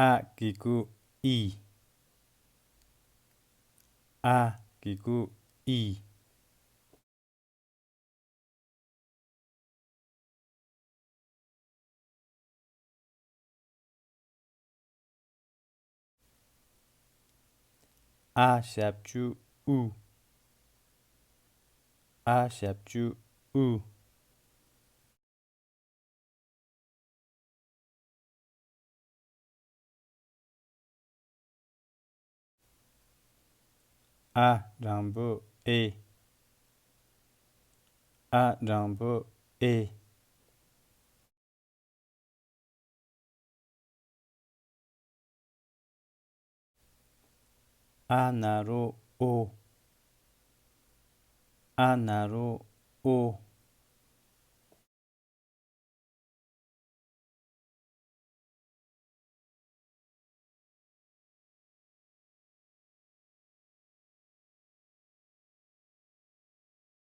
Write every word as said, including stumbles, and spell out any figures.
ཨ་གི་གུ་ཨི། ཨ་གི་གུ་ཨི། ཨ་ཞབས་ཀྱུ་ཨུ། ཨ་ཞབས་ཀྱུ་ཨུ། ཨ་འགྲེང་བུ་ཨེ། ཨ་འགྲེང་བུ་ཨེ། ཨ་ན་རོ་ཨོ། ཨ་ན་རོ་ཨོ།